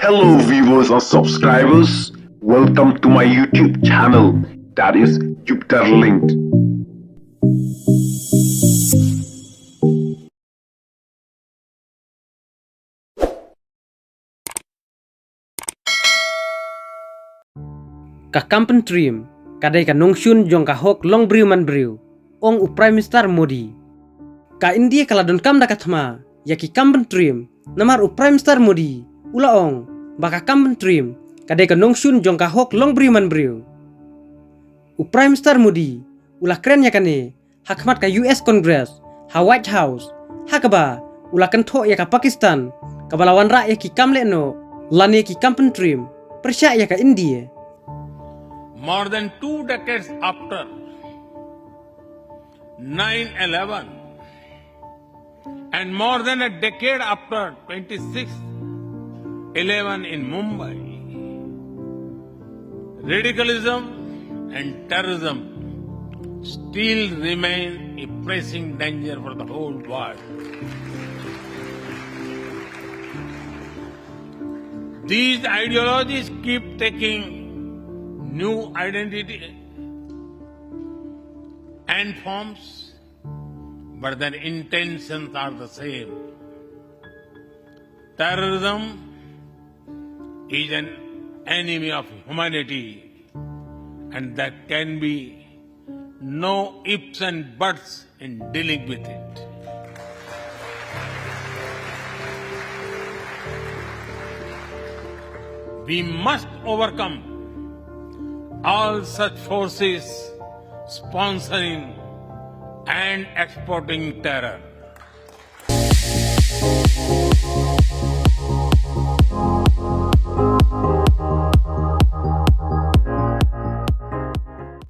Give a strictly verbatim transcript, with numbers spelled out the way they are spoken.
Hello, viewers and subscribers. Welcome to my YouTube channel, that is Jupiter Linked. Ka kam pyntriem ka dei ka nongshun jong ka hok long briew man briew, ong u Prime Minister Modi. Ka India ka la donkam da ka thma ïa ki kam pyntriem, namar u Prime Minister Modi u la ong ba ka kam pyntriem ka dei ka nongshun jong ka hok long briew man briew. U Prime Minister Modi u la kren ïa kane ha khmat ka U S Congress ha White House, ha kaba u la kynthoh ïa ka Pakistan kaba la wanrah ïa ki kam lehnoh lane ki kam pyntriem pyrshah ïa ka India. More than two decades after nine eleven, and more than a decade after twenty-six eleven in Mumbai, radicalism and terrorism still remain a pressing danger for the whole world. These ideologies keep taking new identity and forms, but their intentions are the same. Terrorism is an enemy of humanity, and there can be no ifs and buts in dealing with it. We must overcome all such forces sponsoring and exporting terror.